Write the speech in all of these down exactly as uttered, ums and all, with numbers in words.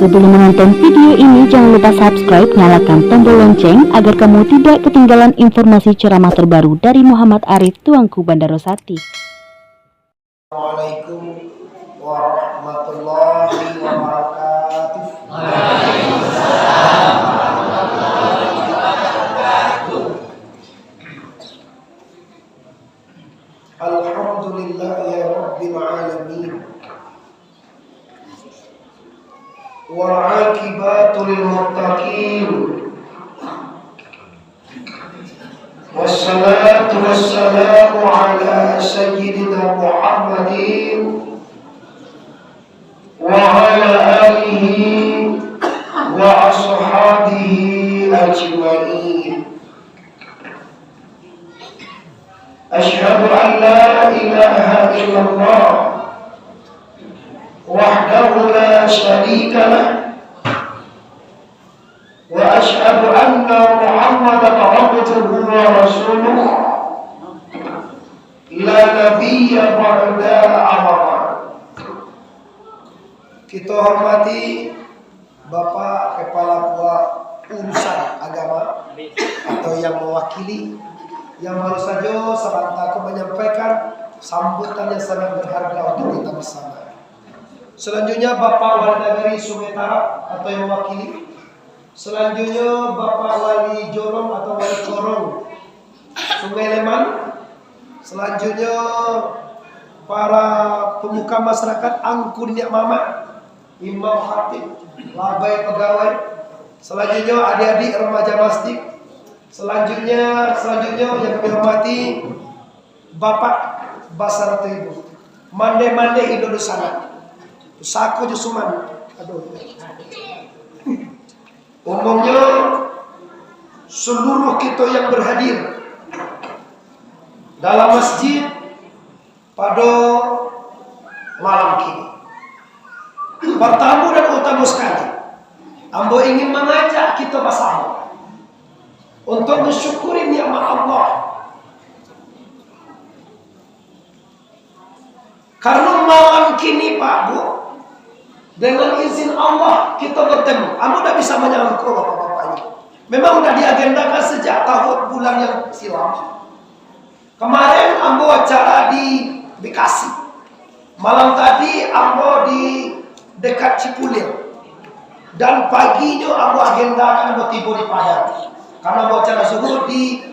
Sebelum menonton video ini, jangan lupa subscribe, nyalakan tombol lonceng agar kamu tidak ketinggalan informasi ceramah terbaru dari Muhammad Arif, Tuanku Bandaro Sati. Assalamualaikum warahmatullahi wabarakatuh. Alhamdulillahi rabbil alamin. Wal aqibatu lil muttaqin. Wassalatu wassalamu ala sayyidina Muhammadin wa ala alihi wa ashabihi ajma'in. Asyhadu an la ilaha illallah wahdahu la syarika lah, wa asyhadu anna Muhammadan abduhu wa rasuluh, la nabiyya ba'da, amma ba'd. Kita hormati Bapak Kepala Kua-, Urusan Agama atau yang mewakili, yang baru saja sabanta ko menyampaikan sambutan yang sangat berharga untuk kita bersama. Selanjutnya, Bapak Wali Nagari Sungai Tarab atau yang mewakili. Selanjutnya, Bapak Wali Jorong atau Wali Corong Sungai Leman. Selanjutnya, para pemuka masyarakat, angku niniak mamak, imam khatib, labai pegawai. Selanjutnya, adik-adik remaja masjid. Selanjutnya, selanjutnya yang kami hormati, Bapak basarato Ibu, mandeh-mandeh indak dunsanak, pusako jo suman. Aduh. Umumnyo, seluruh kito yang berhadir dalam masjid pado malam kini, partamo dan utamo sakali, ambo ingin mangajak kito basamo untuk mansyukuri nikmat Allah. Karano malam kini, Pak, Bu, dengan izin Allah, kito bertemu. Ambo ndak bisa manyangko, Bapak-bapak, ini memang udah diagendakan sejak tahun bulan yang silam. Kemarin ambo acara di Bekasi. Malam tadi ambo di dekat Cipulir. Dan paginyo ambo agendakan ambo tibo di Padang. Karena ambo acara zuhur di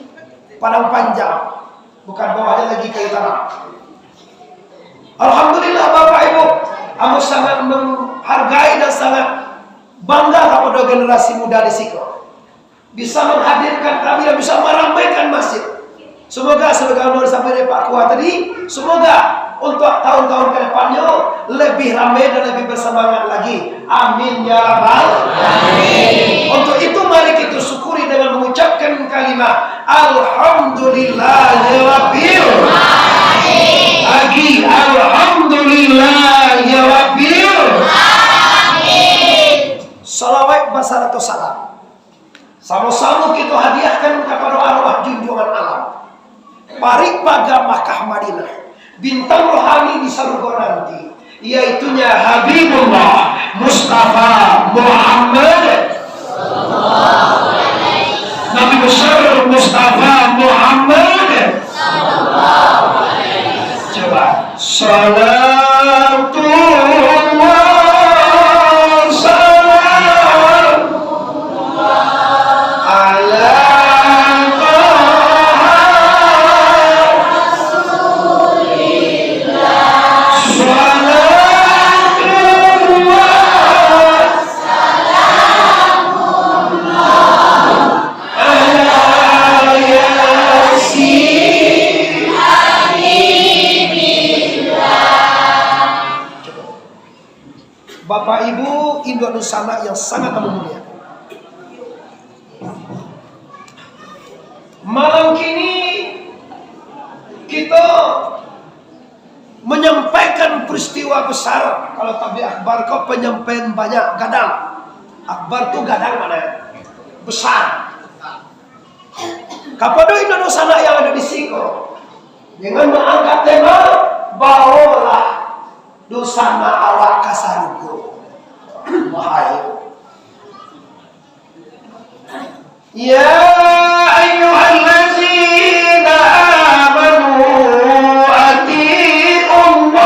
Padang Panjang. Bukan bawahnya lagi Kayu Tanam. Alhamdulillah, Bapak Ibu, ambo sangat menghargai dan sangat bangga kepada generasi muda di siko. Bisa menghadirkan kami dan bisa meramaikan masjid. Semoga, sebagaimana disampaikan oleh Pak Kua tadi, semoga untuk tahun-tahun ke depannya lebih ramai dan lebih bersemangat lagi. Amin ya rabbal alamin. Untuk itu, mari kita syukuri dengan mengucapkan kalimat Alhamdulillahirabbil alamin. Lagi, Alhamdulillahirabbil alamin. Salawat basarato salam. Samo-samo kito hadiahkan kapado arwah junjuangan alam, parik paga Makkah Madinah, bintang rohani di sarugo nanti, yaitunya Habibullah Mustafa Muhammad, Nabi Besar Mustafa Muhammad. Coba. Salatullah salam ala Taha Rasulillah. Salatullah salamullah ala Yasin Habibullah. Bapak Ibu, induak dunsanak yang sangat kami muliakan. Malam kini, kito manyampaikan peristiwa besar. Kalau tablik akhbar ko, panyampaian banyak, gadang. Akhbar tu gadang maknanyo, besar. Kapado induak dunsanak yang ado di siko, dengan maangkat tema, bawolah dunsanak awak ka sarugo. Hai. Ya ayyuhallazina amanu ati'ullaha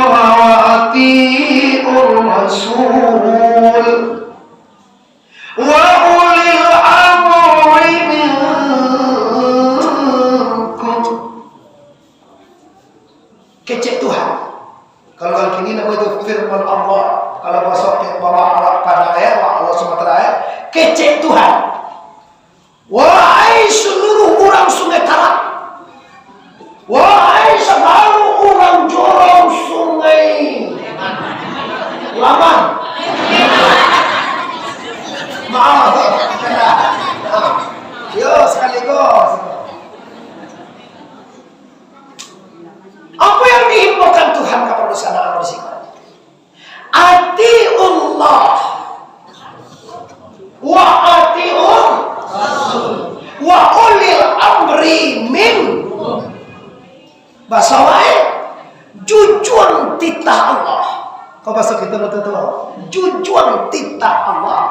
wa ati'ur rasul wa ulil amri minkum. Kecek Tuhan. Kalau nan kini namo itu firman Allah. Kalau bahaso awak Padang, eh, awak Sumatera, eh, kecek Tuhan. Wahai seluruh urang Sungai Tarat. Wahai sagalo urang jorong Sungai Laman. Maaf. Yo, sekaligus. Apa yang diimbaukan Tuhan kepada sanak di sini? Atiullah wa atiur rasul wa ulil amri minkum. Bahaso lain, jujuang titah Allah. Kalau bahaso kito, batua tu, jujuang titah Allah.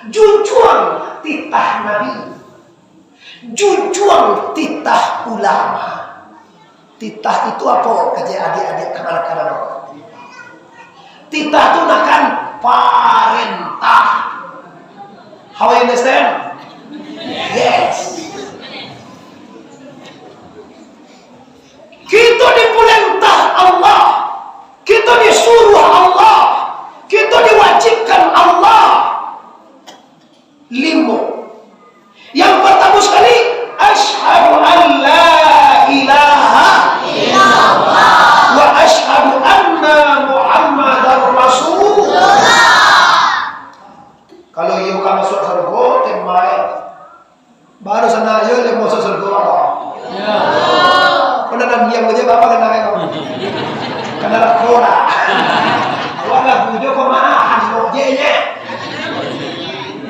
Jujuang titah Nabi. Jujuang titah ulama. Titah itu apo, kaji adik-adik, kanak-kanak? Titah tu nakan parentah. How you understand? Yes. Kito diparentah Allah. Kito disuruah Allah. Kito diwajibkan Allah. Limo. Yang partamo sakali, asyhadu an la ilaha illallah wa asyhadu anna Muhammadar Rasulullah. Kalau iyo ka masuak sarugo, tembak. Baru sanak iyo lai masuak sarugo. Kena nan diam aja, bapak kena ayo. Kena lah kora. Awak lah bujo kok maahan kok je, nye.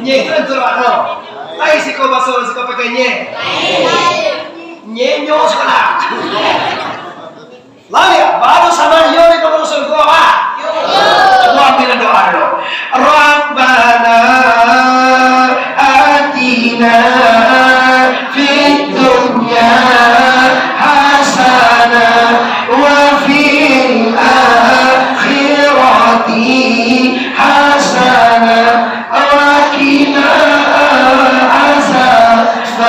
Nye itu tu, Pak, no. Lai siko baso, siko pakai nye. Nye nyo sakolah. Lai, baru sanak iyo lai ka masuak sarugo, Pak. Cubo ambiak doa dulu. Rabbana atina fid dunya hasanah wa fil akhirati hasanah wa qina azabannar.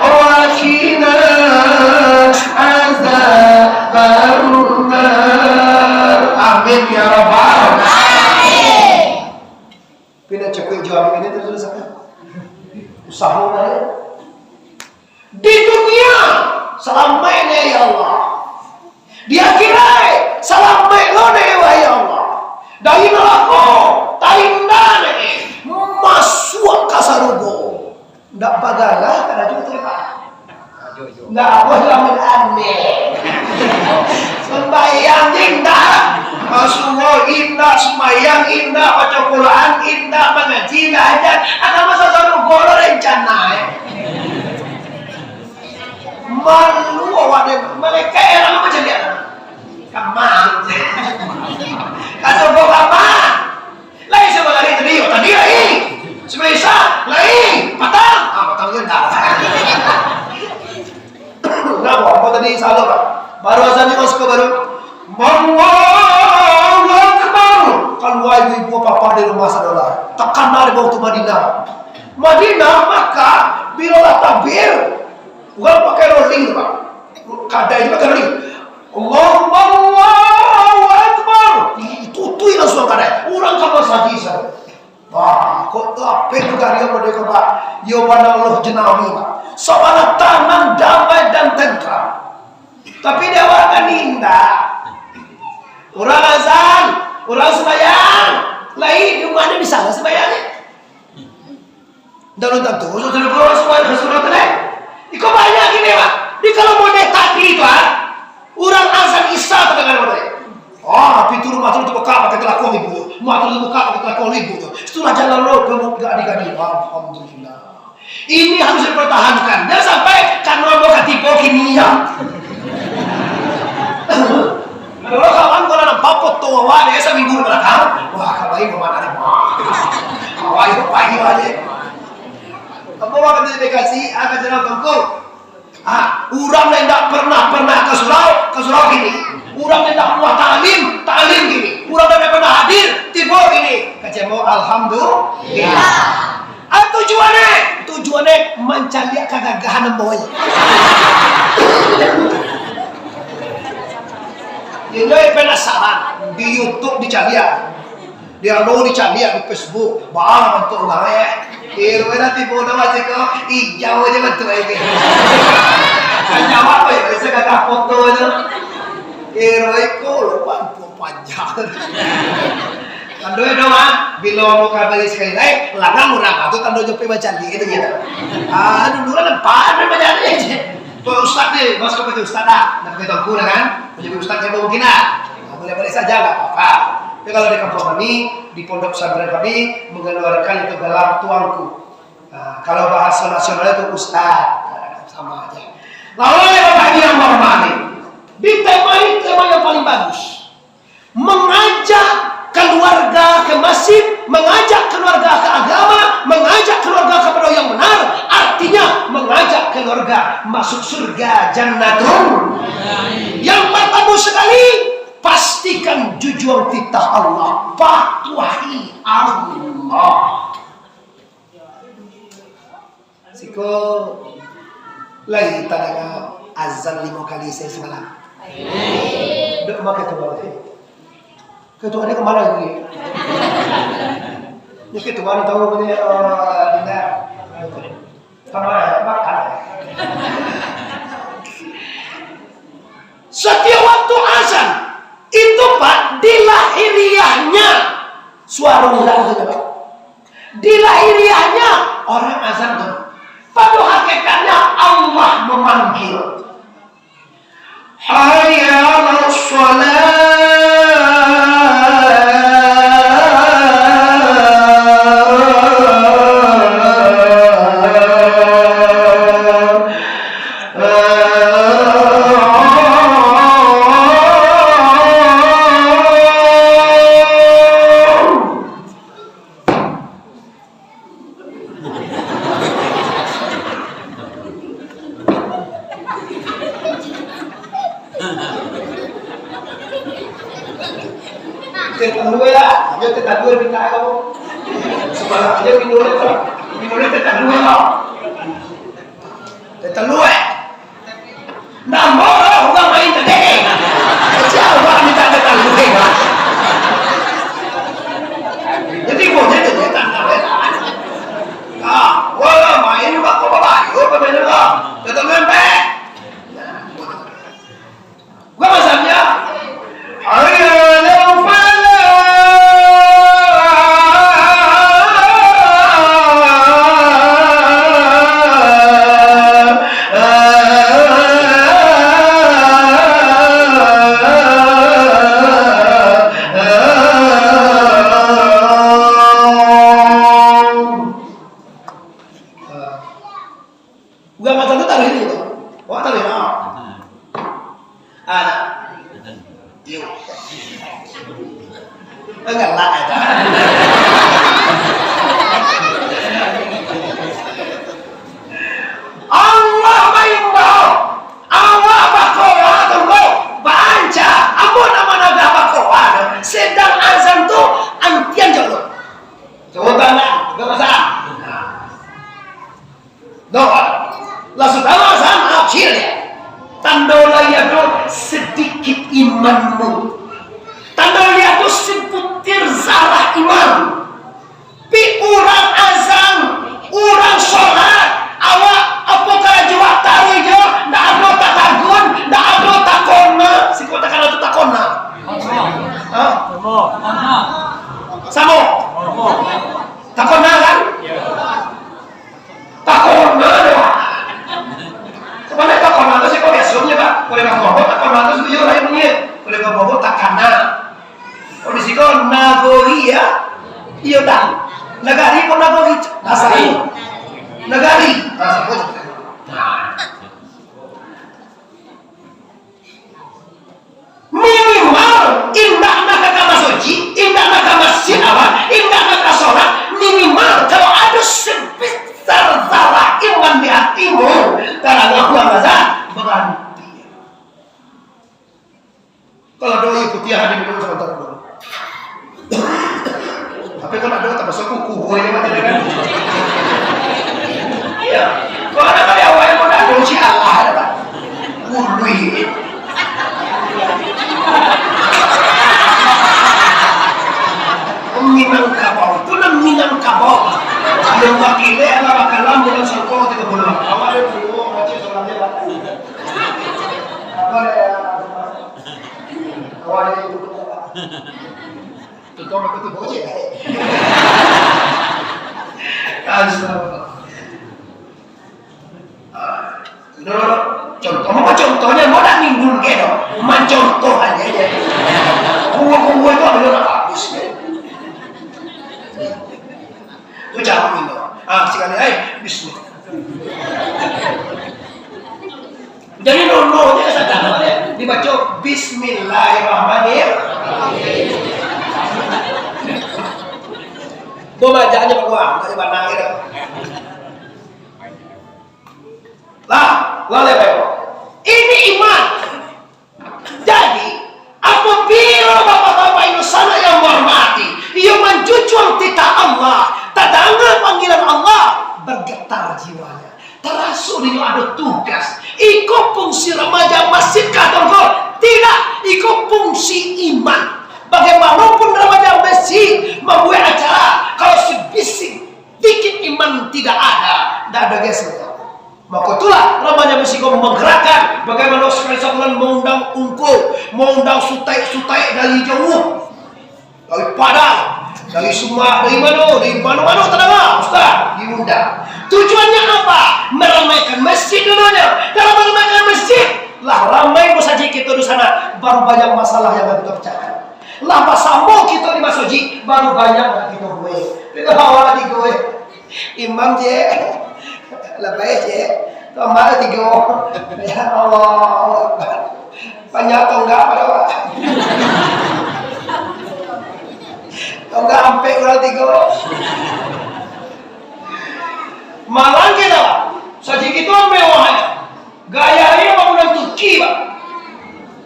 Wa qina azabannar. Amin ya rabbal alamin. Pina cukuik jo amin ini terus, terus. Usaho lah, ya. Di dunia, salamaik ne, ya Allah. Di akhirat, salamaik lo ne, wahai Allah. Dari narako, taindah ne, masuak ka sarugo. Ndak bagalah karajo tu, Pak. Ndak apo lah, amin. Sumbayang indak, basuo indak, sumbayang indak, baco Quran indak, mangaji indak, aja. Anak masa sarugo lo rencana, eh. Malu awak deh, malaikat heran macam dia. Kama. Kato kau kama. Lai sabalari tadi, yo tadi lai. Sumbayang Isya, lai. Patang. Ah, patang je ndak. Ndak apa, apa tadi salah, Pak. Baru azan ni masuk ke baru. Allahu Akbar. Kalua ibu-ibu apa-apa di rumah saudara. Takana di bawah tu Madinah. Madinah, Makkah, bilo lah takbir, urang pakai rolling tu, Pak. Kadai tu pakai rolling. Allahu, Allahu Akbar. Ih, tutui langsuang kadai. Urang ka masajik sajo. Wah, kok lapeh tu gari model ko, Pak. Yo bana loh jenami, Pak. Sabana tanang damai dan tentram. Tapi di awak kan indak. Urang azan, urang sumbayang. Lai di rumah ni bisa lah sumbayang ni. Ndak, alun tantu, sudah keluar surat, surat tu, deh. Iko banyak gini, Pak. Di kalau model tadi tu, ah, urang azan Isya tadanga model. Ah, pintu rumah tu tabukak, pakai talakong ibu tu. Rumah tu tabukak, pakai talakong ibu tu. Situlah jalan lo ka gadi-gadi. Alhamdulillah. Ini harus dipertahankan. Jangan sampai kano ambo katipo kini, ya. Kalau kawan, kalau Foto awak deh saminggu di balakang. Wah, ka baik, Muhammad Arif. Wah, awak itu pagi aja. Apa awak kata dikasih, ah, ka jalan tongko. Ah, urang nan indak pernah, pernah ka surau, ka surau kini. Urang nan indak pernah taklim, taklim kini. Urang nan indak pernah hadir, tibo kini. Kecek ambo, alhamdulillah. Ah, tujuannyo, tujuannyo mancaliak kagagahan ambo. Inyo penasaran, di YouTube dicaliak. Di anu dicaliak di Facebook, baa bantuak urang, eh. Kiro dah tibo dah macam ko, ijau aja bantuak, eh. Kan jawab, eh, bisa gagah foto aja. Kiro iko lo bantuak panjang. Tando dah, Wan. Bilo mau kabari sakali lai, lanang urang tu tando jope bacaliak itu gitu. Ah, dulu kan nampak ada bacaliak aja. Tuan Ustaz ni, bos kau pakai Ustaz dah. Nak pakai tuanku dah kan? Menjadi Ustaz yang mungkin lah. Nah, boleh-boleh saja, nggak apa-apa. Tapi kalau di kampung kami, di pondok pesantren kami, mengeluarkan itu gelar tuanku. Nah, kalau bahasa nasional itu Ustaz. Nah, sama aja. Lalu ya, Bapak Ibu yang menghormati, di tema ini tema yang paling bagus. Mengajak keluarga ke masjid, mengajak keluarga ke agama, mengajak keluarga kepada yang benar, artinya mengajak keluarga masuk surga jannatun. Yang pertama sekali, pastikan jujuang titah Allah, patuhi Allah. Siko lai tadanga azan limo kali sahari samalam. Dok ma ketua tu. Ketua dia kemana lagi? Ni ketua ni tahu ni, eh, Dinda. Kemana? Makan. Setiap waktu azan, itu, Pak, di lahiriahnya suara urang tu, Pak. Di lahiriahnya orang azan tu. Pada hakikatnya Allah memanggil. Hayya 'alas shalah. Teh talua lah, aja teh talua minta kau. Semangat aja minum tu. Minum teh talua lah. Teh talua. Namo lah, urang main tadi. Siapa minta teh talua, Pak? Jadi, kau jadi, jadi tak tahu, ya? Ah, wala main bako babayo pamain ko. Betul kan, Pek? Bukan masalahnya. Ayo, Urang macam tu taruih dulu tu. Awak taruih lah. Ada. Yo. Galak aja. Allah maimbau. Awak bakoa tunggu. Banca. Amun nama naga bakoa. Sedang azan tu antian jauh. Coba lah. Gak masalah. Doa. Lah sudah azan, akhirnya. Tando lai ado sedikit imanmu. Tando lai ado sebutir zarah iman. Pi urang azan, urang solat, awak apo karajo awak taruih jo, ndak ado tatagun, ndak ado takona. Siko takana tu takona. Hah? Samo. Takona kan? Takona doh. Sabananyo takona tu siko biasonyo, Pak. Oleh ka bobo takona tu siko lain bunyi. Oleh ka bobo takana. Oh, di siko nagori, ya? Iyo, tahu. Nagari ko nagori? Nagari. Nagari. Nah, siko. Minimal indak nak Ado aia putiah di minum sabanta dulu. Tapi kalau ado, tak masuk kuku, kuku aja macam kan. Iya. Kalau ada kali awal pun ado si Allah ada, Pak. Ului. Minangkabau. Itu nan Minangkabau. Yang bakilek adalah bakalam bulan Sangko tiga puluh. Awal dia dulu, macam soalnya, Pak. Apa ya? Awal dia itu. Tukang aku tu bocil. Astagfirullah. Ah, no, contoh, mau contohnya, mau nak nimbun ke, no? Mancontoh aja, ya. Kuah-kuah itu ada nak habis, ya. Tu jangan minum. Ah, sekali, eh, bismillah. Jadi, nono je sadar, ya. Dibaco Bismillahirrahmanirrahim. Bom aja, aja, Pak Gua. Tak ada batang, ya. Lah, lah, lah, lah. Ini iman. Jadi, apabila bapak-bapak insan yang menghormati, iyo manjujuang titah Allah, tadanga panggilan Allah, bergetar jiwanya. Taraso dinyo ado tugas. Iko fungsi remaja masjid kah, Tuangku? Tidak. Iko fungsi iman. Bagaimanapun remaja masjid mambuek acara, kalau sabisik dikit iman tidak ada, ndak ada gas. Mako itulah remaja masjid ko manggarakkan, bagaimana sakali sabulan maundang ungku, maundang sutaik-sutaik dari jauah. Dari Padang, dari Sumatera, dari mano, dari mano-mano tadanga, Ustaz, diundang. Tujuannyo apa? Maramaikan masjid duduaknyo. Kalau maramaikan masjid, lah ramai musajik kito di sana, baru banyak masalah yang harus kito pecahkan. Lah basamo kito di masajik, baru banyak nan kito buek. Kito bawa di gue. Imam, cek. Labai, cek. Tambah tigo. Ya Allah. Banyak tonggak pada awak. Tonggak ampek urang tigo. Malang kito, sajik itu mewah. Gaya dia bangunan Turki, Pak.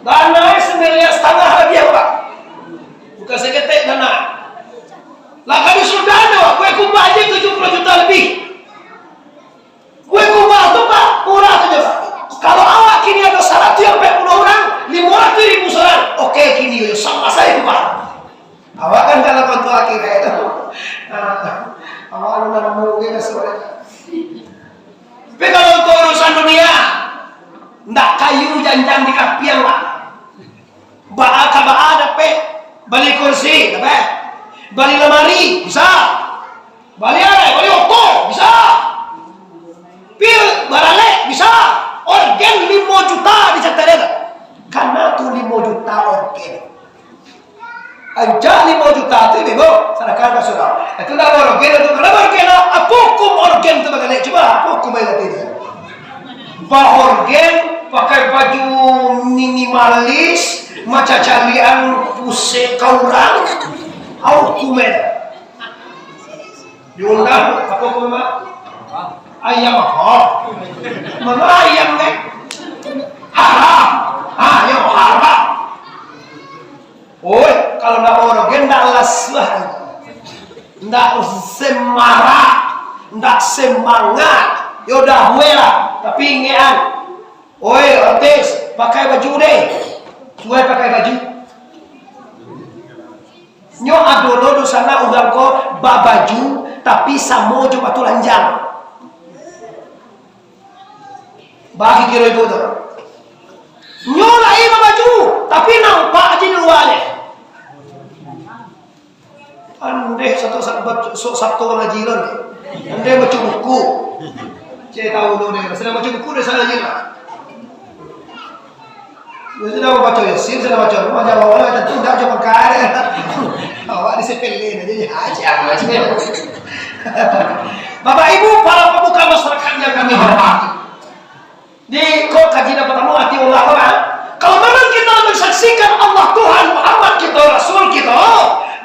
Tanah semiliar setengah lagi, Pak. Bukan saketek tanah. Lah kami sudah ada, Pak. Kue kubah aja tujuh puluh juta lebih. Kue kubah tu, Pak, murah saja, Pak. Kalau awak kini ada saratus yang empat puluh orang, lima ratus ribu seorang. Oke, kini yo sama saya, Pak. Awak kan kalau kontra kira itu. Nah, awak lu nak nemu ke suara. Tapi kalau untuk urusan dunia, ndak kayu janjang di kapiang, Pak. Baa ka baa dapek, bali kursi, dapek. Bali lamari, bisa. Bali arai, bali oto, bisa. Pil baralek, bisa. Orgen limo juta dicatat dia tu. Kana tu limo juta orgen. Ancak limo juta tu, Ibu, sadakahkan ka surau. Itu ndak orgen tu. Kenapa orgen? Apa hukum orgen tu bagalek? Cuba, apa hukum yang tadi? Baorgen, pakai baju minimalis, macacalian pusek ka urang. Apa hukum e? Diundang, apa hukum, Mak? Ayam, ha? Mano ayam, eh? Haram. Ha, yo, haram. Oi, kalau ndak orgen, ndak lasuah. Ndak semarak, ndak semangat. Yo dah, weh lah. Tapi ingek an. Oi, artis, pakai baju deh. Suai pakai baju. Nyo ado lo di sana urang ko babaju, tapi samo jo batu lanjang. Bagi kiro ibu tu. Nyo lai babaju, tapi nampak aja di luar deh. Andeh satu sabat, sok Sabtu ngaji lo deh. Andeh baca buku. Cek tahu tu deh, sedang baca buku deh sana aja lah. Yo sudah baca Yasin, sudah baca rumah, jangan awak tentu dah cuma kare. Awak disepelein aja ya, aja aja. Bapak Ibu, para pemuka masyarakat yang kami hormati. Di ko kaji nan pertama, ati Allah, kan? Kalau memang kita mensaksikan Allah Tuhan, Muhammad kita, Rasul kita,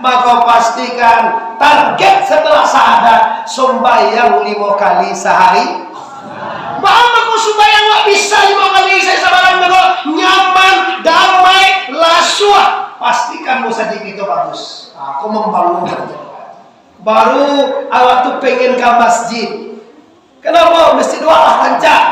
maka pastikan target setelah syahadat, sumbayang lima kali sehari. Baa mangko sumbayang awak bisa lima kali sehari sabalun tu, nyaman, damai, Lasuah, pastikan musajik kito bagus. Ah, ko mambangun sajo. Baru awak tu pengen ka masjid. Kenapa? Masjid awak lah rancak.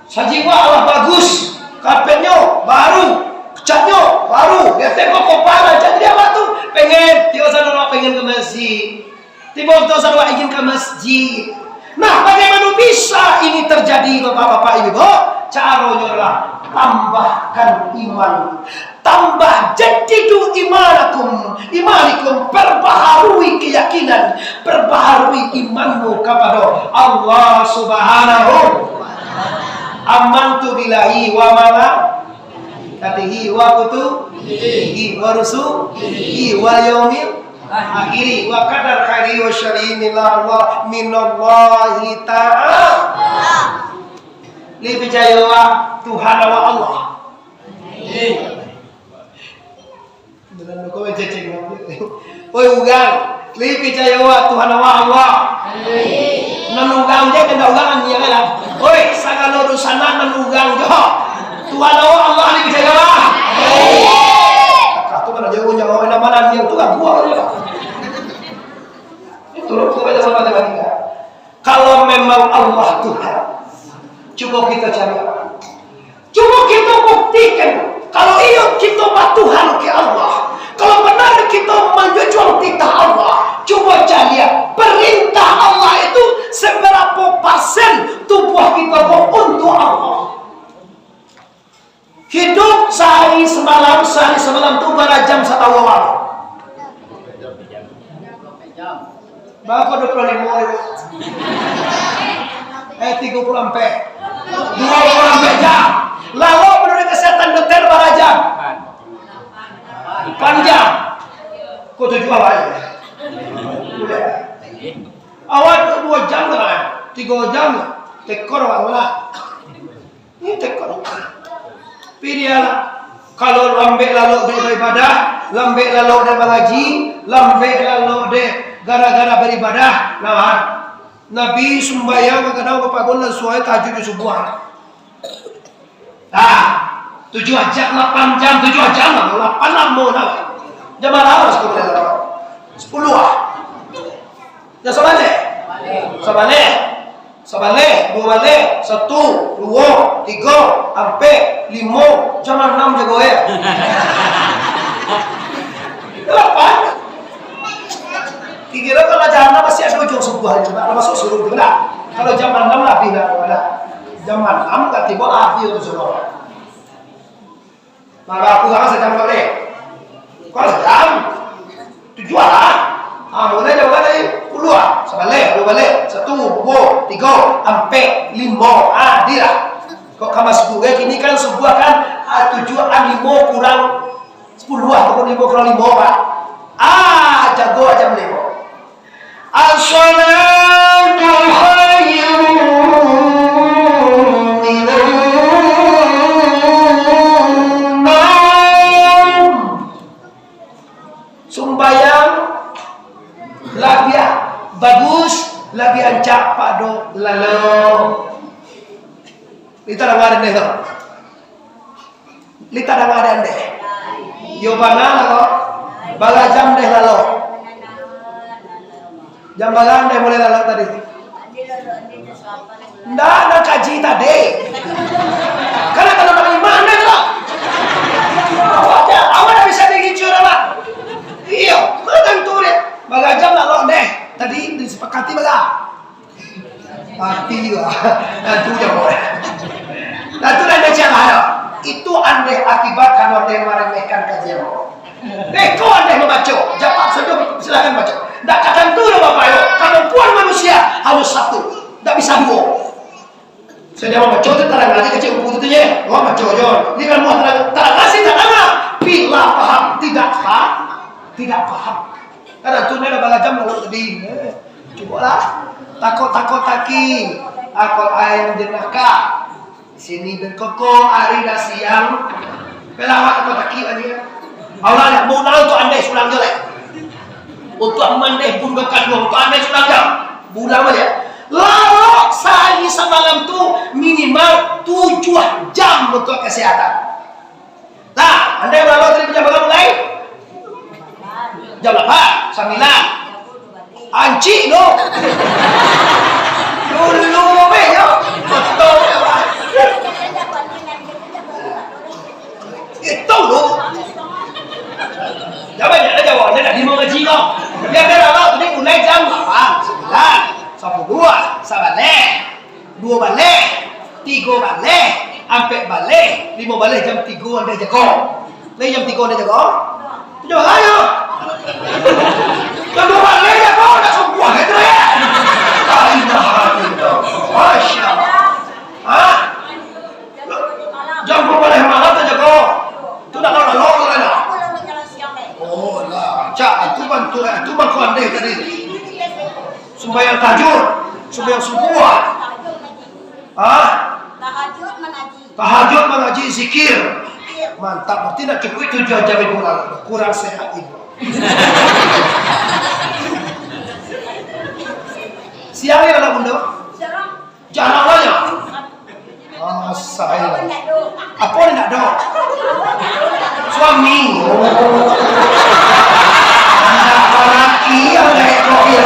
Sajik awak lah bagus. Karpetnyo baru, catnyo baru. Biasonyo ko kompal rancak. Jadi awak tu pengen, tiok sajo awak pengen ka masjid. Tibo tu sajo awak ingin ka masjid. Nah, bagaimana bisa ini terjadi, Bapak-bapak, Ibu-ibu? Caronyo adalah tambahkan iman. Tambah, jaddidu imanakum, imanikum, perbaharui keyakinan, perbaharui imanmu kepada Allah Subhanahu. Amantu billahi wa malaikatihi wa kutubihi wa rusulihi wa yaumil akhiri wa qadar khairi wa syarri minallahi ta'ala. Lai picayo Tuhan awak Allah. Oi urang, lai picayo awak Tuhan awak Allah. Nan urang je, kandak urang anjiang lah. Oi, sagalo dunsanak nan urang jo. Tuhan awak Allah lai picayo lah. Kaka tu mana jauah-jauah, nan mana anjiang tu ganggu awak je. Itu loh, tu belajar matematika. Kalau memang Allah Tuhan, cubo kito cari. Cubo kito buktikan. Kalau iyo kito batuhan ka Allah, kalau benar kito manjujuang titah Allah, cubo caliak, perintah Allah itu sabarapo persen tubuah kito ko untuak Allah. Hiduik sahari samalam, sahari samalam tu bara jam satahu awak? Bara ko, duo puluah limo? Eh, tigo puluah ampek. Duo puluah ampek jam. Lalu, manuruik kesehatan dokter, bara jam? Ampek jam. Ko tujuah awak? Awak duo jam lah, tigo jam lah. Tekor awak lah. Ini tekor. Tapi dia lah, kalau lambek lalok dek baibadah, lambek lalok dek mangaji, lambek lalok dek gara-gara baibadah, nah, Nabi sumbayang kadang-kadang bapagon lansuang tahajud jo subuah. Nah, tujuah jam, lapan jam, tujuah jam lah, lapan lamo dah. Jam bara lah, sepuluah lah. Sepuluah ah. Jan sabaleh. Sabaleh. Sabaleh, duo baleh, satu, duo, tigo, ampek, limo, jam anam jago, eh. Lapan. Kiro-kiro kalau jam anam masih ado ujuang subuah, nak masuak suruik tu, nak. Kalau jam anam lah, abih lah, nak. Jam anam ka tibo lah, abih tu suruik. Mangko kurang sajam kau deh. Kurang sajam. Tujuah lah. Ah, mulai jam bara tadi? Puluah. Sabaleh, duo baleh, satu, duo, tigo, ampek, limo. Ah, di lah. Kok ka masuak subuah kini kan, subuah kan, ah, tujuah, ah, limo kurang sapuluah, atau limo kurang limo, Pak. Ah, jago jam limo. As-salatu khairun minan naum. Sumbayang labiah bagus, labiah rancak pado lalok. Kito danga dek tu. Lai tadanga dek andeh? Iyo bana lah ko. Bara jam dek lalok? Jam bara andeh mulai lalok tadi? Ndak, nan kaji tadi. Kan ado nan limo andeh tu. Awak dak, awak dak bisa digicu dah, Pak. Iyo, ma tantu dek. Bara jam lalok andeh? Tadi disepakati bara? Mati lah. Tantu jawab. Tantu lah andeh ciek lah. Itu andeh akibat karano andeh maremehkan kajian Allah. Beko andeh mambaco, jawab sajo, silakan baco. Ndak ka tantu doh, Bapak, yo. Kamampuan manusia harus satu. Ndak bisa duo. Sajo mambaco tu tarang aja kecil buku tu, tu je. Wah, baco jo. Ni kan muah tarang, tarang aja tarang. Bila paham, tidak paham, tidak paham. Kan antu ni dah bara jam lah tadi. Eh, cubolah. Takok-takok taki. Akal ayam jenaka. Di sini berkokok hari dah siang. Pelawak takok taki lagi. Allah nak mau tahu tu andai surang je lah. Untuk mandeh pun bekas dua, untuk andai surang je. Bulan aja. Lalok sehari semalam tu minimal tujuh jam untuk kesehatan. Nah, andai malam tadi jam bara mulai? Jam lapan, sambilan. Ancik tu. Dulu be yo. Betul. Itu tu. Jan banyak lah jawab, jan nak limo ngaji kau. Biar dia lalau tadi mulai jam lapan, sambilan, sapuluah, sabaleh, duo baleh, tigo baleh, ampek baleh, limo baleh jam tigo andai jago. Lai jam tigo andai jago? Tujuah baleh yo. Jam duo baleh jago, nak subuah gitu ya. La ilaha illallah. Masya Allah. Hah? Jam duo baleh malam tu jago. Tu nak lalu-lalu tu lah. Oh lah, cak itu bantu, itu bangku andai tadi. Sumbayang tahajud, sumbayang subuah. Hah? Tahajud mangaji. Tahajud mangaji, zikir. Zikir. Mantap, berarti nak cukup tujuah jam ibu lalu. Kurang sehat ibu. Siang ya anak bunda? Jarang. Jarang banyak. Ah, saya. Apa ni nak dok? Suami. Oh. Anak laki yang naik mobil.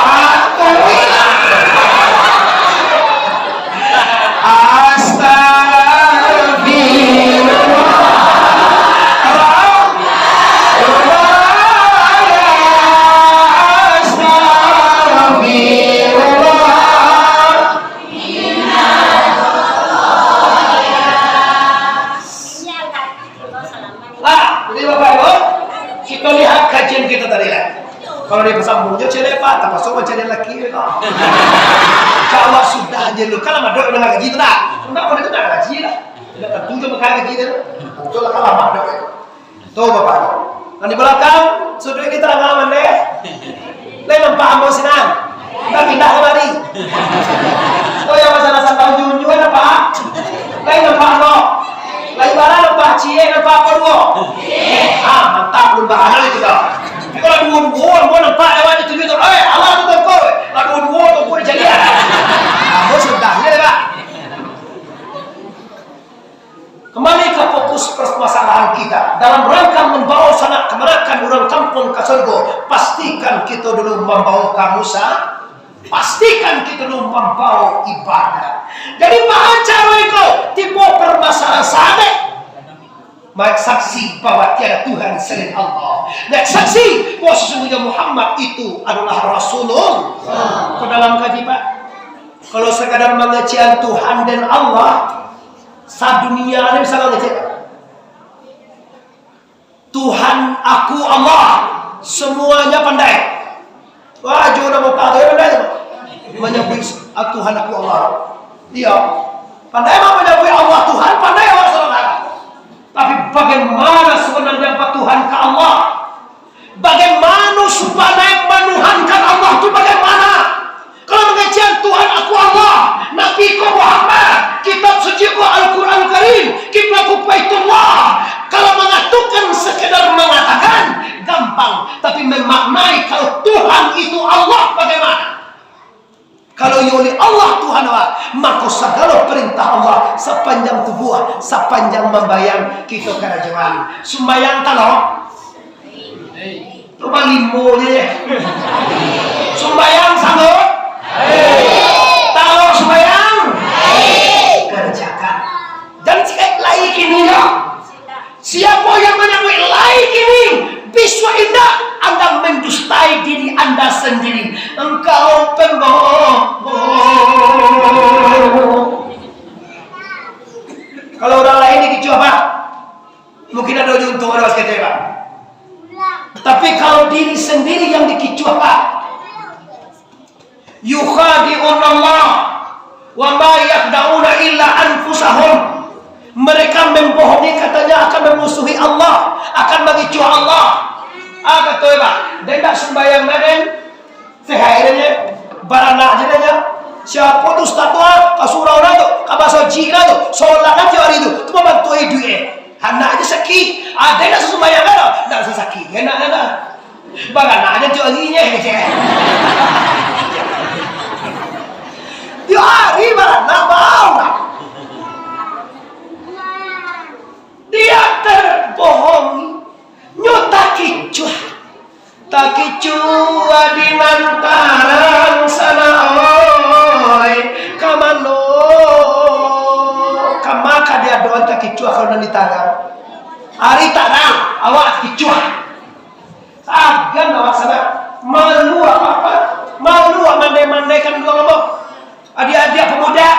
Aku ini. Astagfirullah. Astagfirullah. Lah, jadi Bapak Ibu, kita lihat kajian kita tadi lah. Kalau dia pasang bujur cewek apa, tak pasang macam dia laki ya kau. Kalau sudah aja lu, kalau madok dengan gaji tu dah. Kenapa dia tu nak gaji lah? Tidak tentu cuma kaya gaji dia. Betul lah kalau madok ya. Tuh, Bapak. Nan di balakang, suduik ni tarang aman deh. Lai nampak ambo sinan. Dah pindah kamari. Oh, yang masalah santang junjun nampak? Lai nampak ambo. Lai bara nampak ciek, nampak apa duo? Ah, mantap, belum bahana itu dah. Tapi kalau duo-duo, ambo nampak lewat itu juga. Eh, alah tu tongkol. Lah duo-duo tongkol dijadian. Ambo sudah, ya, Pak. Kembali ka fokus permasalahan kita. Dalam rangka mambawa sanak kamanakan urang kampuang ka surgo, pastikan kita dulu mambawa kamu sa-, pastikan kita dulu mambawa ibadah. Jadi, baa caro iko tibo permasalahan sadek? Naek saksi bahwa tiada Tuhan selain Allah. Naek saksi bahwa sesungguhnya Muhammad itu adalah Rasulullah. Ke dalam kaji, Pak. Kalau sekadar mangecekan Tuhan dan Allah, sadunia ni bisa ngecek. Tuhan aku Allah, semuanya pandai. Wah, jo namo Pak tu pandai tu. Manyabuik, "Ah, Tuhan aku Allah." Iya. Pandai mah manyabuik Allah Tuhan, pandai Allah saudara. Tapi bagaimana sebenarnya Pak Tuhan ka Allah? Bagaimana supaya manuhankan Allah tu bagaimana? Kalau mangecekan Tuhan aku Allah, Nabi ko Muhammad, Kitab Suci ko Al-Quran Karim, Kiblat ko Baitullah. Kalau mangatokan sekedar mangatakan, gampang. Tapi memaknai kalau Tuhan itu Allah bagaimana? Kalau iyo ni Allah Tuhan awak, mako sagalo parintah Allah sapanjang tubuah, sapanjang mambayang kito karajoan. Sumbayang talo? Cubo limo je. Sumbayang sanggup? Talo sumbayang? Karajakan. Dan cakap lai kini yo. Siapo yang manyabuik lai kini, bisuak indak, anda mandustai diri anda sandiri. Engkau pembohong. Kalau urang lain dikicuah, Pak, mungkin ado untuang, ado saketek, Pak. Tapi kalau diri sandiri yang dikicuah, Pak, "Yukhadi'unallaha wa ma yakhda'una illa anfusahum." Mereka membohongi, katanya akan memusuhi Allah, akan mangicuah Allah. Ah, kato, Pak, den dak sumbayang na den, sehat je, baranak je den. Siapo tu ustaz tu, ah? Ka surau lah tu, ka baso jik lah tu, solat lah tiap hari tu, tu mambantu iduik, eh. Anak je sakik, ado nak sasumbayang kan? Nak sasakik, enak kan? Baranak aja tiap hari nye, kecek. Tiap hari baranak, bau nak. Tidak terbohongi, nyo takicuah. Takicuah di nan tarang sana, oi. Ka mano? Kama ka diadoan takicuah kalau nan di tarang? Ari tarang, awak kicuah. Sagan awak sana. Malu apa-apa? Malu awak mandai-mandai kanduang ambo? Adiak-adiak pamuda,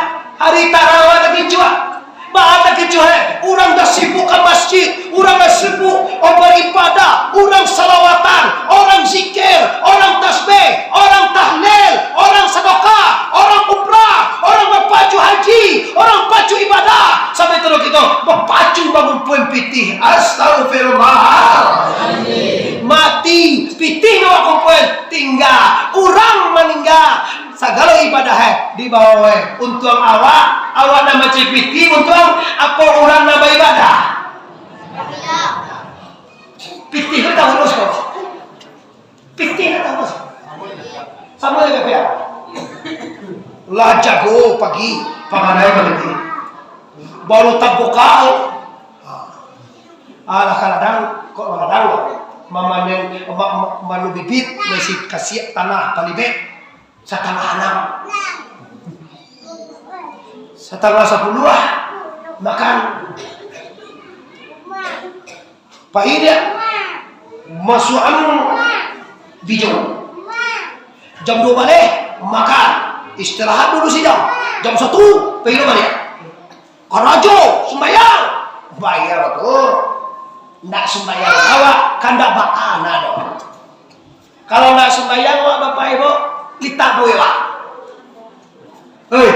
ari tarang awak takicuah. Baa takicuah, eh? Urang dah sibuk ka masjid, urang dah sibuk baribadah, urang salawatan, urang zikir, urang tasbih, urang tahlil, urang sadakah, urang umrah, urang bapacu haji, urang pacu ibadah. Sampai taruih kito bapacu bangumpuan pitih. Astagfirullah. Mati, pitih nan bakumpuan, tingga, urang maningga. Sagalo ibadah, eh, dibawa, eh. Untuang awak, awak nan mancari pitih, untuang apo urang nan baibadah? Pitih tu taurus ko. Pitih tu taurus. Samo jo piang. Lah jago pagi, pamanai maniti. Baru tabuka. Alah, kaladang, kok kaladang, mamanen, ma-, ma-, manu bibit, masi kasiak tanah palibek. Satangah anam. Satangah sapuluah lah makan. Pai dia masuak anu bijo. Jam duo baleh makan. Istirahat dulu sijam. Jam satu, pai baliak. Karajo, sumbayang. Bayar tu. Ndak sumbayang awak, kan ndak baa doh. Kalau ndak sumbayang awak, bapak ibu, litak paruik awak. Hei,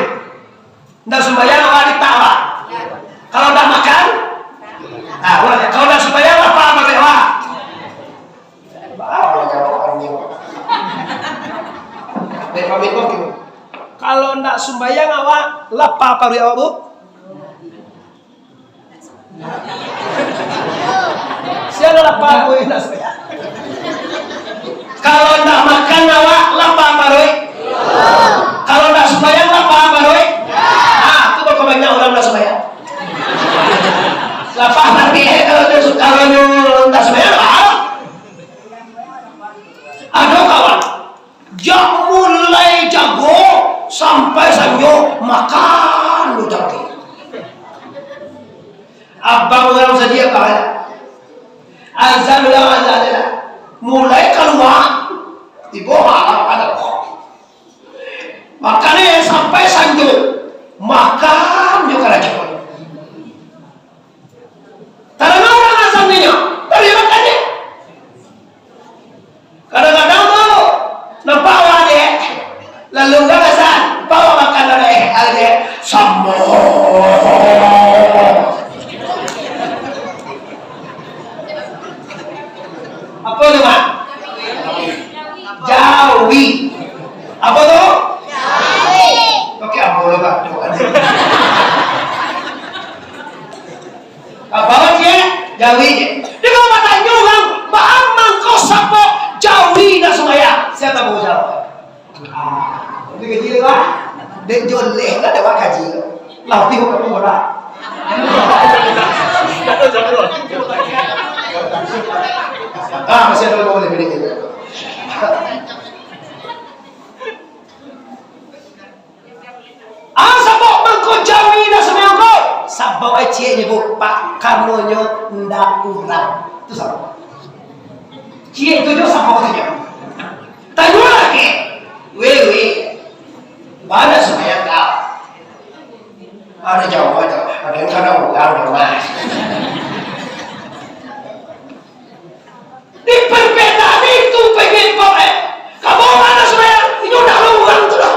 ndak sumbayang awak, litak awak. Kalau ndak makan, ah, kalau ndak sumbayang, lapeh paruik awak. Baa awak jawab ni? Baik, pamit, Bu. Kalau ndak sumbayang awak, lapeh paruik awak, Bu. Sia lah lapeh paruik, ndak sumbayang. Kalau ndak makan awak, lapeh paruik. Kalau ndak sumbayang, lapeh paruik. Ah, tu beko banyak urang ndak sumbayang. Lapeh paruik, eh, kalau ndak su-, kalau ndak sumbayang, lapeh. Ado kawan, jak mulai jago sampai sanjo makan lo jago. Abang urang sadiah, Abang, ya. Azan urang azan, ya. Mulai kalua, tibo malam ado. Makan, eh, sampai sanjo, makan jo karajo. Tadanga urang azan ninyo, tapi makan je. Kadang-kadang tu nampak awak dek, lalu urang azan, nampak awak makan dek, eh, ada dek, samo. Apa tu, Mak? Jawi. Apa tu? Jawi. Oke, apa tu, Mak? Apa je? Jawi je. Dia kalau batanyo urang, "Baa mangko sapo jawi nak sumbayang?" Sia tahu jawab. Ah, itu kecil, Pak. Dek joleh lah, dek kaji. Lah, tengok apa bola. Ah, masih ada lima belas minit. Ah, sabab mangko jawi dah sumbayang ko. Sabab ai ciek nyo, Bu, Pak, karonyo ndak urang. Tu sabab. Ciek tu jo sabab tu jo. Tanyo lagi. Weh, weh. Baa sumbayang kau? Ado jawab, ado. Ado nan kada urang, Mas. Di perbedaan itu, pemimpin, eh, kabawa bana sumbayang, inyo ndak ado urang tu doh.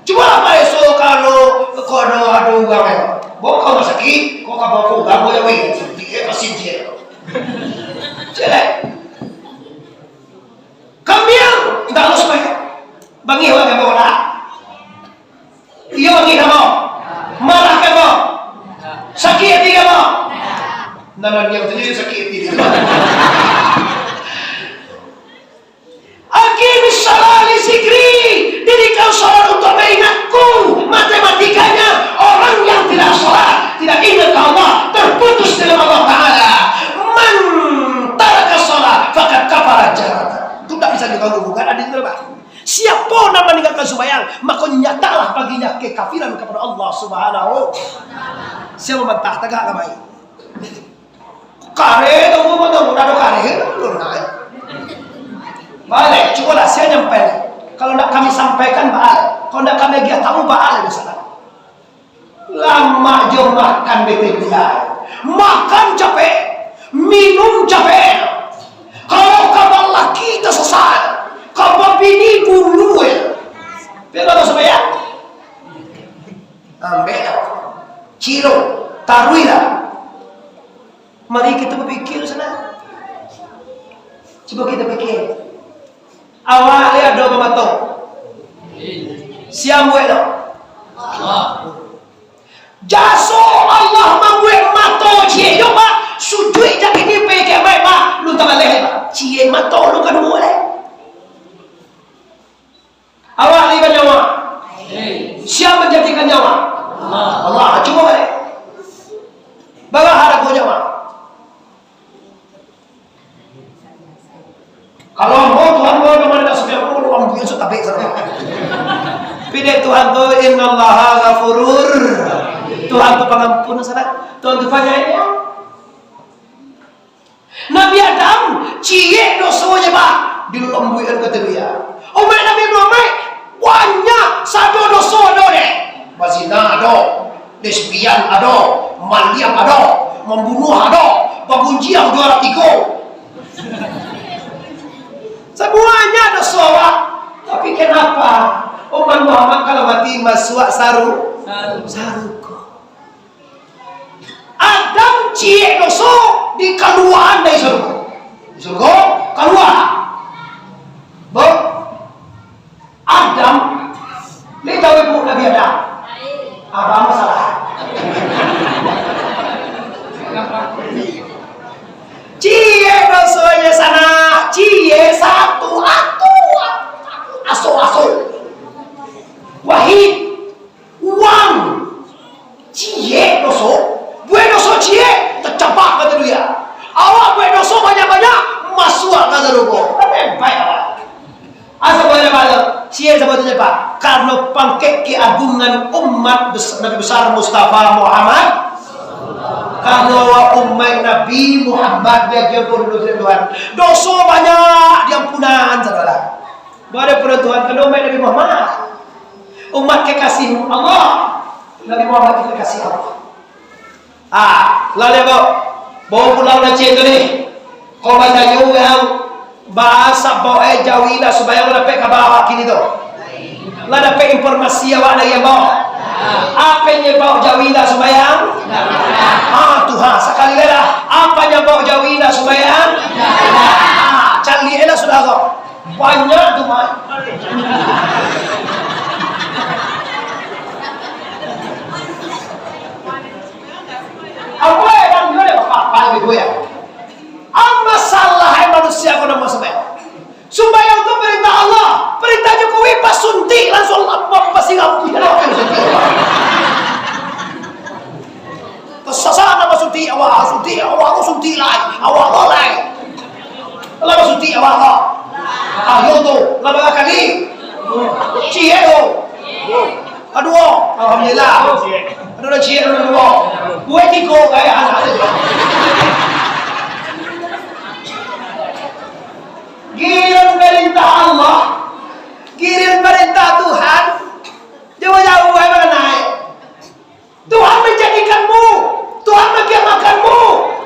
Cubo lah, Pak, esok kalau kok ado, ado urang, eh, bawa ka rumah sakik, kok kabawa ka urang, bawa weh, suntik, eh, pasin ciek. Ciek, eh. Kambiang, ndak ado sumbayang. Bangih awak kabawa dak? Iyo, bangih kamo? Marah kamo? Sakik ati kamo? Nah, nah, yang tadi sakik ati dia. Aqimis shalah li zikri, dirikan salat untuk mengingatku. Matematikanya, orang yang tidak salat, tidak ingat Allah, terputus dengan Allah sumbayang, mako nyatalah baginya kekafiran kapado Allah Subhanahu. Sia mambantah, tagak ka baik. Kareh tu, tu, tu, tu, dah ada kareh tu, tu, nah. Baliak, cubolah sia nyampai. Kalau ndak kami sampaikan, baliak. Kalau ndak kami agiah tahu, baliak di sana. Lamak jo makan bete gulai. Makan capek, minum capek. Kalau ka balaki tasasat, ka babini bulu, eh. Pian lah sumbayang. Ambek lah. Cilo, taruih lah. Mari kita bapikir sana. Cubo kita pikir. Awak lai ado bamato? Sia mambuek tu? Jaso Allah mambuek mato ciek jo, Pak. Sujuik jak kini pai kiamaik, Pak. Lu tabaleh, Pak. Ciek mato lu kaduo lai. Awak lai banyawa? Sia manjadikan nyawa? Allah. Cubo baliak. Bara harago nyawa? Kalau mau Tuhan mau, nama nak sudah mau, uang duit sudah tabik sana. Pidek Tuhan tu, innallaha ghafurur. Tuhan tu pangampun sana. Tuhan tu panyayang. Nabi Adam, ciek doso je, Pak, dilambuikan ka dunia. Umaik Nabi Muhammad, banyak sado doso ado deh. Bazina ado, lesbian ado, maliang ado, mambunuah ado, bagunjiang juara tigo. Samuanya doso, Pak. Tapi kenapa umat Muhammad kalau mati masuak saru-, sarugo? Adam ciek doso dikaluaan dari surga. Dari surga, kalua. Bo, Adam, lai tahu ibu Nabi Adam? Abah masalah. Ciek dosonyo sanak, ciek satu, atu, atu, aso-aso. Wahid. Uang. Ciek doso. Buek doso ciek, tacampak ka dunia. Awak buek doso banyak-banyak, masuak ka sarugo. Tapi baik awak. Asa banyak bala. Ciek sabatunyo, Pak. Karano pangkek keagungan umat bes-, Nabi Besar Mustafa Muhammad. Karano awak umaik Nabi Muhammad, diagiah dulu Tuhan. Doso banyak diampunan, saudara. Bara diampunan Tuhan, karano umaik Nabi Muhammad. Umat kekasih Allah. Nabi Muhammad itu kekasih Allah. Ah, lah liek, Bok. Bawa pulang nacin tu ni. Kau batanyo yang bahasa bawa eh jawi lah supaya lo dapek kabar awak kini tu. Lah dapek informasi awak dari yang bawa. Apa yang bawa jawi lah supaya? Ah, tu ha, sakali lah. Apa yang bawa jawi lah supaya? Ah, cari lah sudah kau. Banyak tu, Mak. Apa yang dia apa-apa gitu ya? Apa salah manusia ko namo sumbayang? Sumbayang tu perintah Allah. Perintah Jokowi pas suntik langsung apa pasti kamu tidak apa yang suntik. Tersasar nama suntik awak, suntik awak tu suntik lai, awak tu lai. Lah basuntik awak ko? Ayo tu, lah bara kali? Ciek tu. Aduo, alhamdulillah. Aduo lah ciek, aduo lah duo. Buek tigo gaya anak tu. Giliran perintah Allah, giliran perintah Tuhan, jauah-jauah ai manganaik. Tuhan menjadikanmu, Tuhan mengiamakanmu,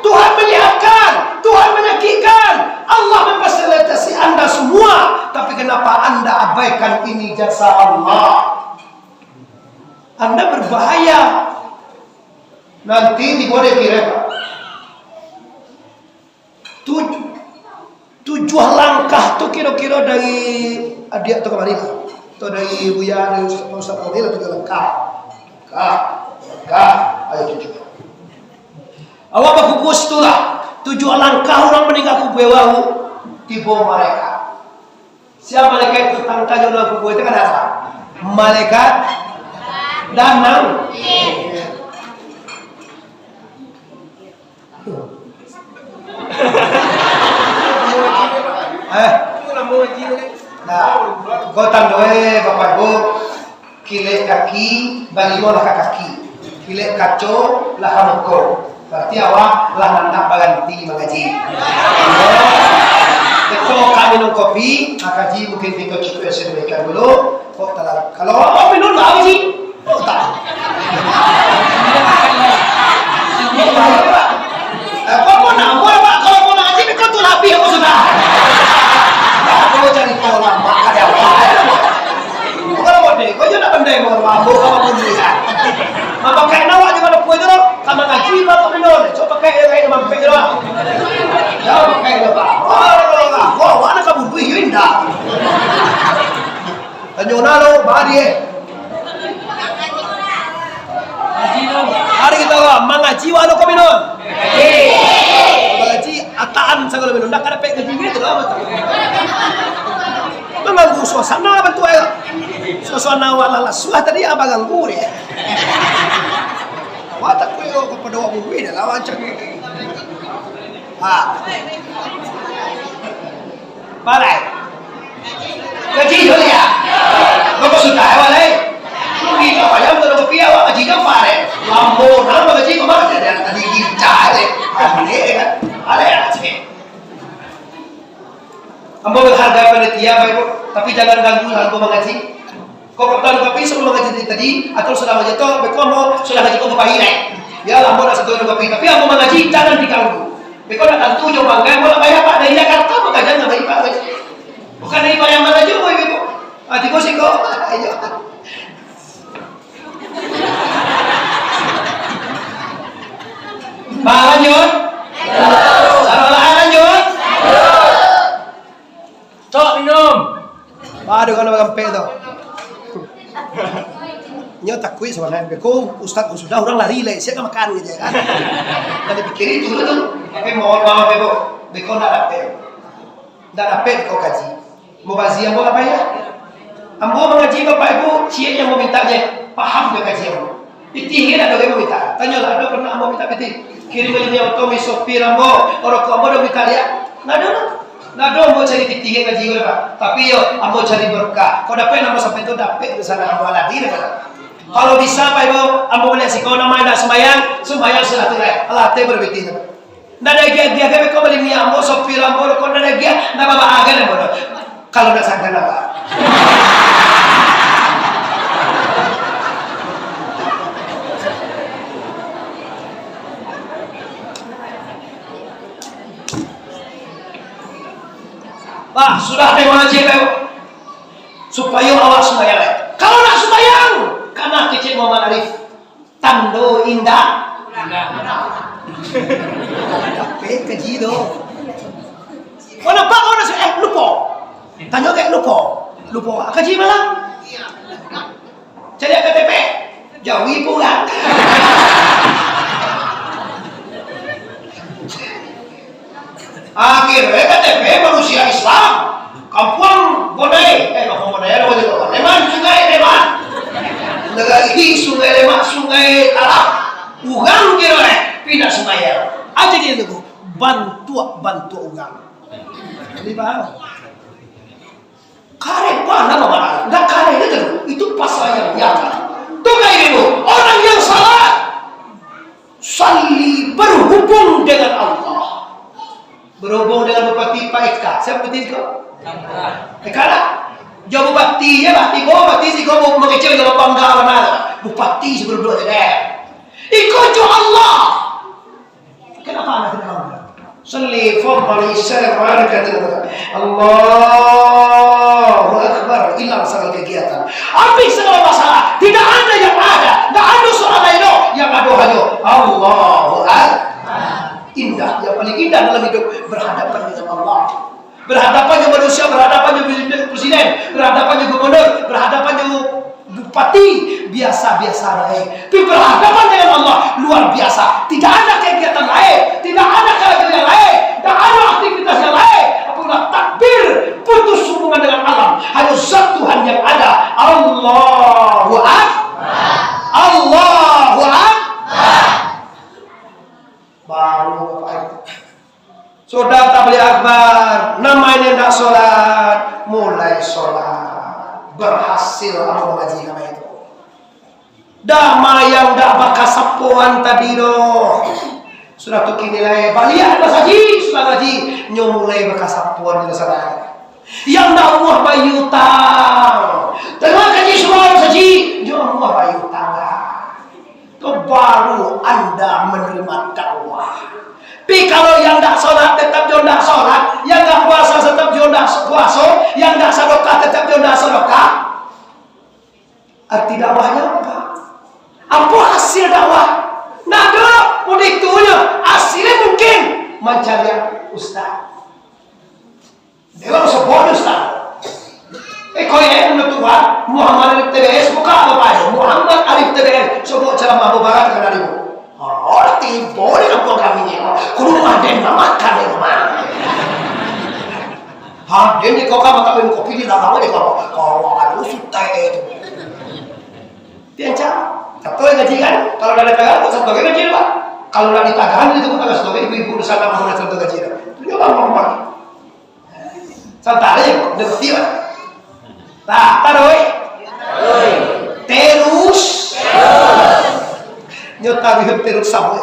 Tuhan menyehatkan, Tuhan menyakitkan. Allah memfasilitasi Anda semua, tapi kenapa Anda abaikan ini jasa Allah? Anda berbahaya. Nanti tibo di akhirat. Tujuh, tujuh langkah tu kiro-kiro dari adiak tu kamari lah. Atau dari buya, dari ustaz, ustaz kamari lah, tujuh langkah. Langkah, langkah, ayo tujuh. Awak bakukus tu lah. Tujuh langkah urang maningga kubua baru, tibo malaikat. Sia malaikat tu tangka jo dalam kubua tu kan ada? Malaikat danau. Eh, Nah, ko tando e, Bapak Ibu, kilek kaki, balimo lah ka kaki. Kilek kaco, lah ka muko. Bararti awak lah nandak baranti mangaji. Kito ka minum kopi, makaji mungkin kito cukuik sademikian dulu. Kok talah, kalau awak minum lah, Ji. Otak. Eh, kau pun nak, kau nak, kalau kau nak ngaji, kau tu lapih aku sudah. Kau cari tahu lah, mak ada apa. Kau nak bodoh, kau je nak bendai, mau mabuk, kau pun lihat. Mapakai nawak je kalau kau itu, kalau ngaji, kau tu minum. Coba pakai yang lain, mampir je lah. Ya, pakai je lah. Oh, kau awak nak kabur, wih, indah. Tanyo na lo, bari eh. Hari kita lo, mangaji wano kami non. Mangaji, ataan sagalo minum. Ndak kada pek gaji gitu lah. Mengganggu suasana bantu ayo. Suasana wala lasuah tadi apa ganggu dia. Wah, tak kuyo kepada wak bumi dah lawan cak. Ha. Parai. Gaji yo, ya. Bako sudah, awak lai. Rugi tu, payah tu, rugi awak gaji kan parai. Ambo, nang gaji kemana? Dia tadi gicah, eh. Aneh, kan? Parai, cek. Ambo menghargai panitia, Bapak Ibu, tapi jangan ganggu ambo mangaji. Kok kau tahu kopi sebelum mangaji tadi, atau sudah mangaji tu, beko ambo sudah mangaji kau kopi lai. Ya, ambo nak satu kopi, tapi ambo mangaji jangan diganggu. Beko nak tantu jo bangga, ambo nak bayar Pak dari Jakarta, makajan nak bayar Pak. Bukan dari Pariaman aja, boy, beko. Ah, tigo siko. Ayo. Bang, lanjut. Salah lanjut. Cok, minum. Baru kan orang pek tu. Nyo takut sebenarnya. Beko ustaz pun sudah, orang lari lah. Siapa makan gitu ya kan? Tadi pikir itu tu. Tapi mohon maaf ya, Bu. Beko ndak dapet. Ndak dapet kau kaji. Mubazia ambo lah payah. Ambo mangaji Bapak Ibu, ciek yang maminta je, paham jo kaji ambo. Pitih kan ado yang maminta. Tanyolah, ado pernah ambo minta pitih? Kirim aja yang oto, mi sopir ambo, rokok ambo dah minta liak. Ndak ado lah. Ndak ado ambo cari pitih yang kaji ambo, Pak. Tapi yo, ambo cari berkah. Kau dapet ambo sampai tu, dapet di sana ambo aladi dah. Kalau bisa, Pak Ibu, ambo maliek siko namo indak sumbayang, sumbayang sudah tu lah. Allah, teh berpitih. Ndak ado agiah-agiah, kami kau bali minyak ambo, sopir ambo, kau ndak ado agiah, ndak baa-baa agiah ambo tu. Kalau ndak sangka ndak baa. Bah, sudah deh mangaji tu. Supayo awak sumbayang, eh. Kalau ndak sumbayang, kana kecek Muhammad Arif. Tando indak. Tapi kaji tu. Oh, nampak kau nasi, eh, lupo. Tanyo kek lupo. Lupo, ah, kaji malam. Cari K T P. Jauhi pulang. Akhirnyo K T P manusia Islam. Kampuang Bonai, eh, Kampuang Bonai, ado di Leman, Sungai Leman. Nagari Sungai Leman, Sungai Talam. Urang kiro, eh, pindah sumbayang. Aja dia tu, bantuak-bantuak urang. Jadi paham? Kareh bana, Bapak. Ndak kareh itu tu. Itu pasal yang nyata. Tu kayak gitu. Orang yang salah, sali berhubung dengan Allah. Berhubung dengan Bupati Pak Eka. Siapa Bupati itu? Eka lah. Jauh Bupati, ya lah. Tiga Bupati, tiga bu-, mengecil dengan bangga mana. Bupati sebelum dua jadi. Iko jo Allah. Kenapa anak tidak mau? Sali, fadhali, syarif, barakatuh. Allahu Akbar. Hilang segala kegiatan. Habis segala masalah. Tidak ada yang ada. Tidak ada soal lain, no. Yang ada hanya Allahu Akbar. Indah. Yang paling indah dalam hidup berhadapan dengan Allah. Berhadapan dengan manusia, berhadapan dengan presiden, presiden, berhadapan dengan gubernur, berhadapan dengan bupati, biasa-biasa bae. Tapi berhadapan dengan Allah, luar biasa. Tidak ada kegiatan lain, tidak ada kerja yang lain, tidak ada aktivitas yang lain. Apabila takbir, putus hubungan dengan alam. Hanya zat Tuhan yang ada. Allahu Akbar. Allahu Akbar. Baru Bapak Ibu. Sudah tabligh akbar, namainyo ndak sholat, Mulai sholat, berhasil ambo mangaji kama itu. Dama yang dak bakasapoan tadi doh. Sudah tu kini lai, baliak Mas Haji, sudah ngaji, nyo mulai bakasapoan di sana. Yang dak amuah bayia utang. Tengah kaji suruah Mas Haji, nyo amuah bayia utang lah. Tu baru anda menerima dakwah. Tapi kalau yang dak sholat tetap jo dak sholat, yang dak puasa tetap jo dak puasa, yang dak sadokah tetap jo dak sadokah, arti dakwahnyo apo? Apo hasil dakwah? Ndak ado, udah itu nyo, hasilnyo mungkin mancaliak ustaz. Dewa sebut ustaz. Eh, kau yang menurut Tuhan, Muhammad Arif T B S, buka apa aja? Muhammad Arif T B S, coba ceramah bebarat dengan ibu. Oh, tibo di kampung kami ni. Kudu maden makan di rumah. Haden di kau kamu tak minum kopi di dalam aja kau. Kau ada usut teh itu. Dia cak, satu lagi ngaji kan? Kalau dah ada pegang, satu lagi ngaji, Pak. Kalau dah ditahan itu, bukan satu lagi, ibu-ibu di sana mau satu ngaji dah. Dia bang, bang, bang. Santai, udah ngerti lah. Nah, taruh. Terus. Nyo taruh terus sama.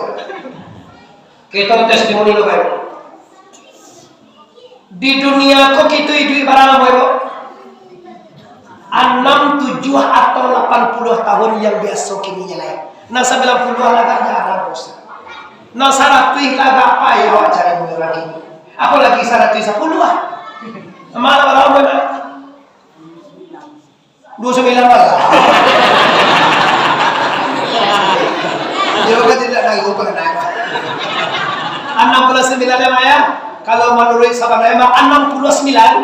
Kita testimoni lo, Pak. Di dunia ko kito iduik bara lamo, Ibu? Anam, tujuah, atau lapan puluah tahun yang biaso kini lai. Nan sambilan puluah lah agak jarang, Ustaz. Nan saratuih lah agak payah awak cari umua urang kini. Apolagi saratuih sapuluah. Malah bara lamo, Ibu? Duo sambilan malah. Dia kan tidak tahu pengenai. Anam puluah sambilan ya, Mak, ya? Kalau menurut sahabat Nabi, Mak, anam puluah sambilan.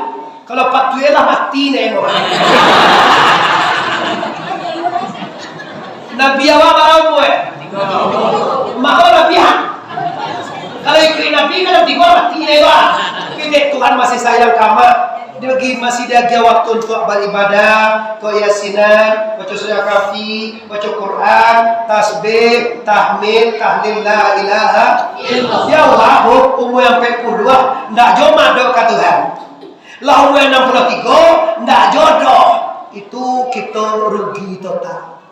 Kalau patuih lah mati nih, Mak. Nabi awak bara umua, eh? Mako Nabi, ha? Kalau ikuik Nabi, kan tigo mati nih, Mak. Tapi dek Tuhan masih sayang ka Mak. Dia lagi, masih diagiah waktu untuk baribadah, untuk yasinan, baca surah Kahfi, baca Quran, tasbih, tahmid, tahlil, la ilaha illallah. Ya Allah, bu, umua ampek puluah, ndak jo madok ka Tuhan. Lah umua anam puluah tigo, ndak jodoh. Itu kito rugi total.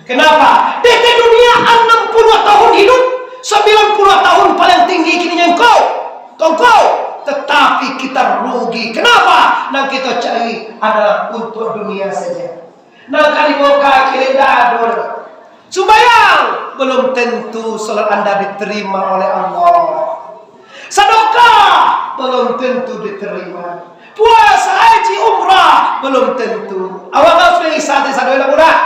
Kenapa? Di dunia anam puluah tahun hidup, sambilan puluah tahun paling tinggi kini engkau, engkau, tetapi kita rugi. Kenapa? Nan kita cari adalah untuk dunia saja. Nan ka dibawa ka akhirat ndak ado. Sumbayang, belum tentu salat anda diterima oleh Allah. Sadakah, belum tentu diterima. Puasa, haji, umrah, belum tentu. Awak harus bisa hati sadoi lah murah.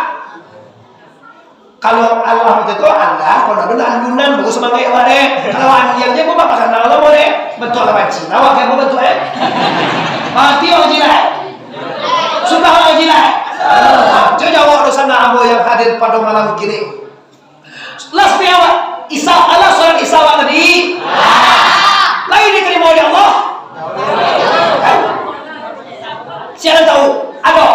Kalau Allah macam tu, Allah, kalau ada alunan, bagus semangat awak deh. Kalau anian je, buat apa kenal Allah boleh. Betul lah, Pak Cina, awak kan betul, eh? Mati orang Cina, eh? Sudah orang Cina, eh? Cuba jawab dosa nak ambo yang hadir pada malam kini. Last awak, Isya, Allah, salat Isya awak tadi. Lain diterima oleh Allah. Siapa tahu? Ada.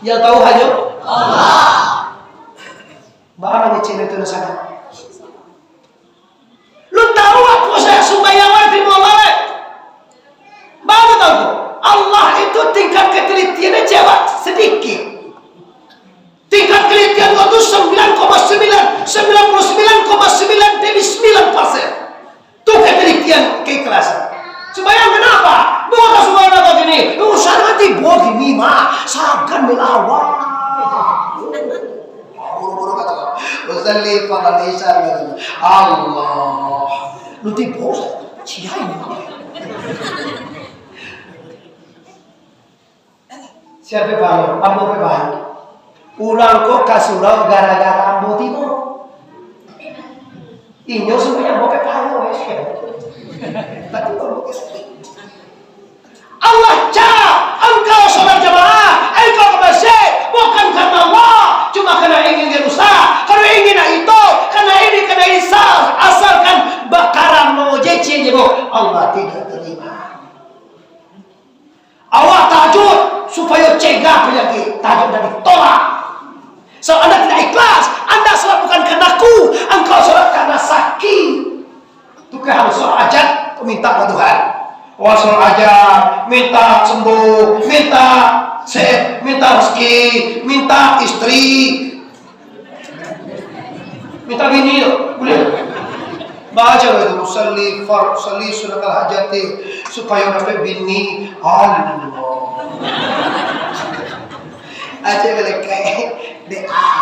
Yang tahu hanya Allah. Baa mangecek itu dosa. Lu tahu apo sumbayang awak diterima Allah, eh? Baru tahu tu. Allah itu tingkat ketelitiannya cewek sedikit. Tingkat ketelitian Allah tu sembilan koma sembilan, sembilan puluh sembilan koma sembilan dari sembilan persen. Tu ketelitian keikhlasan. Sumbayang kenapa? Bukan sumbayang apa gini. Urusan hati buat gini mah. Sagan melawan. Buru-buru kata, "Usalli faqad isya." Allah. Lu tipu, sia ini. Siapa baru? Ambo baru. Urang ko ka surau gara-gara ambo tibo. Inyo suruah ambo baru, eh. Tapi ambo Allah cak, engkau sholat jamaah, engkau ke masjid, bukan karena Allah, cuma karena ingin dirusak, karena ingin nak itu, karena ini, karena ini, sa-, asalkan bakaramo je, cie je, bu. Allah tidak terima. Awak tahajud supayo cegah panyakik, tahajud dah ditolak. Sebab anda tidak ikhlas, anda sholat bukan karena aku, engkau sholat karena sakit. Itu kan harus sholat hajat, minta pada Tuhan. Puaso aja, minta sembuh, minta sehat, minta rezeki, minta istri, minta bini tu, boleh. Baca itu, "Salli far, salli sunatal hajati," supaya dapat bini. Allah. Aja balik kayak doa.